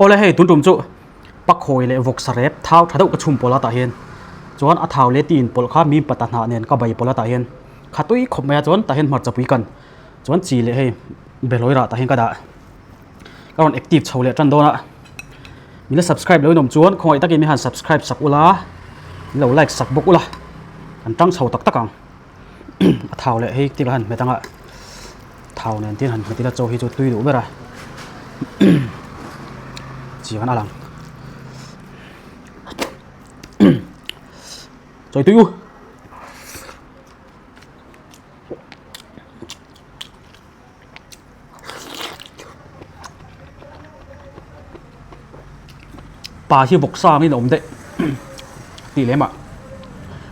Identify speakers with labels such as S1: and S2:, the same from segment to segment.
S1: Awle hei tun tum chu pakhawi leh vawksa rep thau tha deuh ka chhum pawlh a tah hian chuan a thau leh tiin pawlh kha mi pata hnah nen ka bai pawlh a tah hian kha tui khawp mai a chuan tah hian hmarchapui kan chuan chi leh hei behlawi rah tah hian ka dah ka rawn active chho leh tan dawn a min la subscribe lo in awm chuan khawngaih takin mi han subscribe sak ula min lo like sak bawk ula kan tang chho tak tak ang a thau leh hei ti ka han hmet anga thau nen tin han hmet ila chaw hi chu tui duh ber a chi khan a lang chawi tui u. Pa hi vawksa angin a awm daih tih lem ah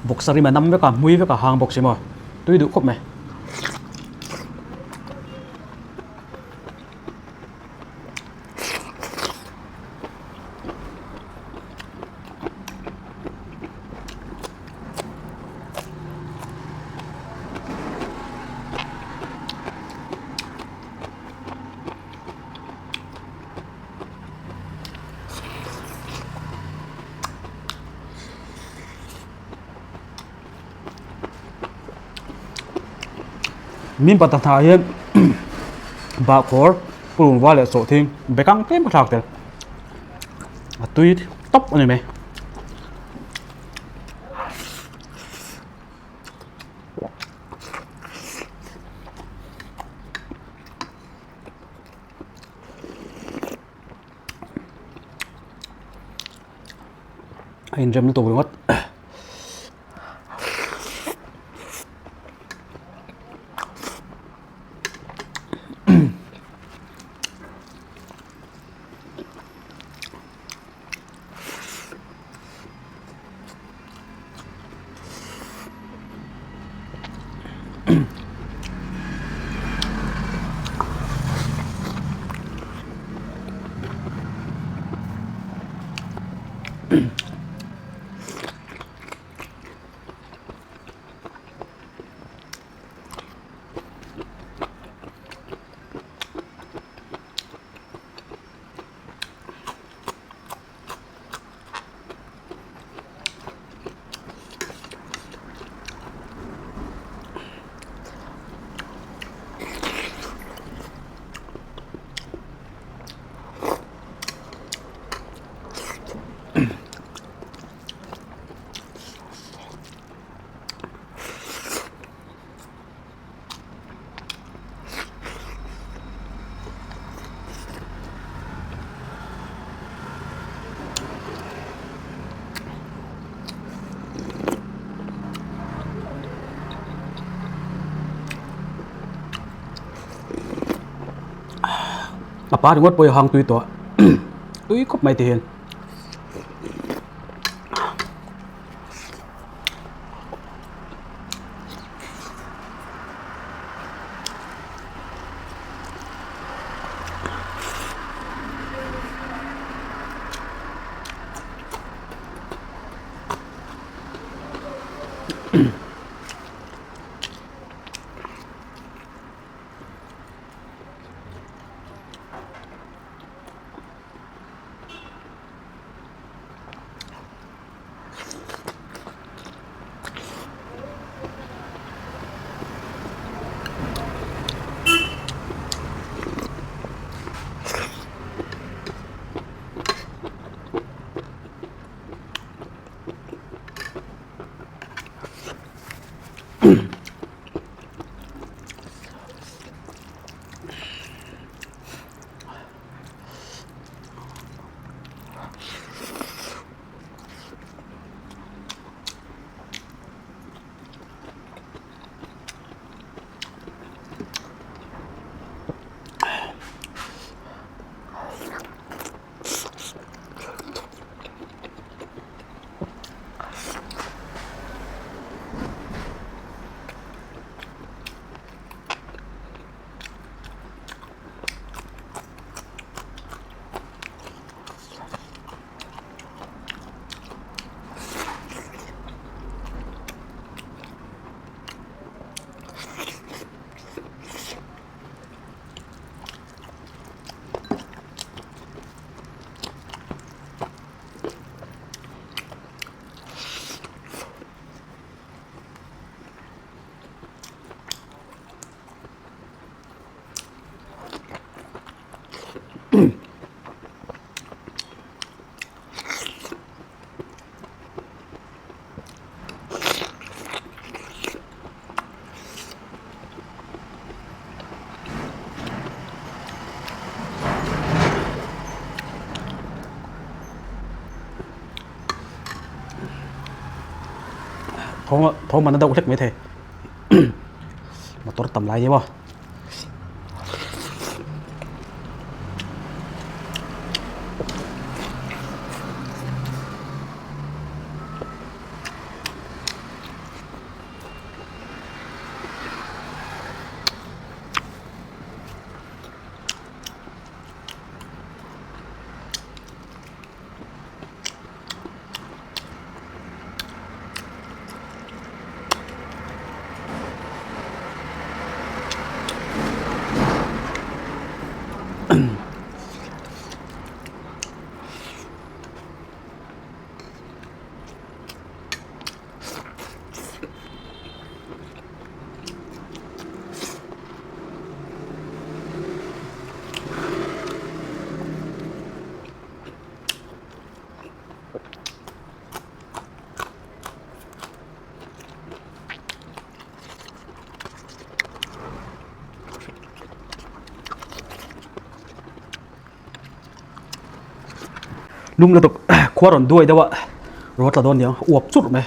S1: vawksa rim a nam vek a hmui vek a hang bawk si maw tui duh khawp mai. Min pata hnah hian bahkhawr purun var leh sawhthing bekang tlem ka thlak tel a tui tawp a ni mai. A inrem lutuk ringawt. A pa ringawt pawh hi a hang tui tawh tui khawp mai tihian. Thawm thawm a na deuh hlek maithei motor tam lai deuh a. Lung lutuk khua rawn duai deuh a ruah tla dawn niang uap churh mai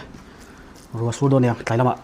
S1: ruah sur dawn niang tlai lamah.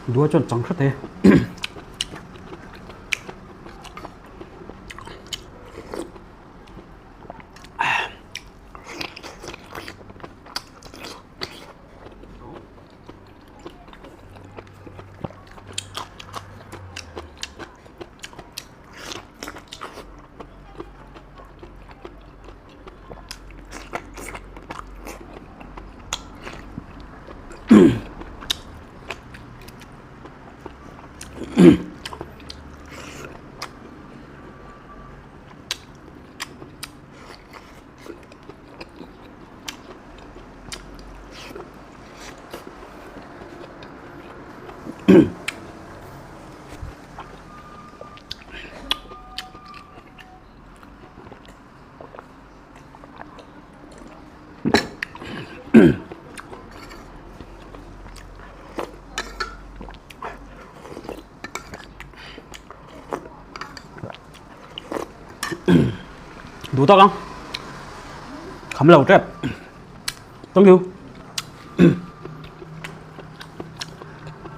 S1: Dua chuan chang hret e. Duh tawk ang. Kham lo tep. Thank you.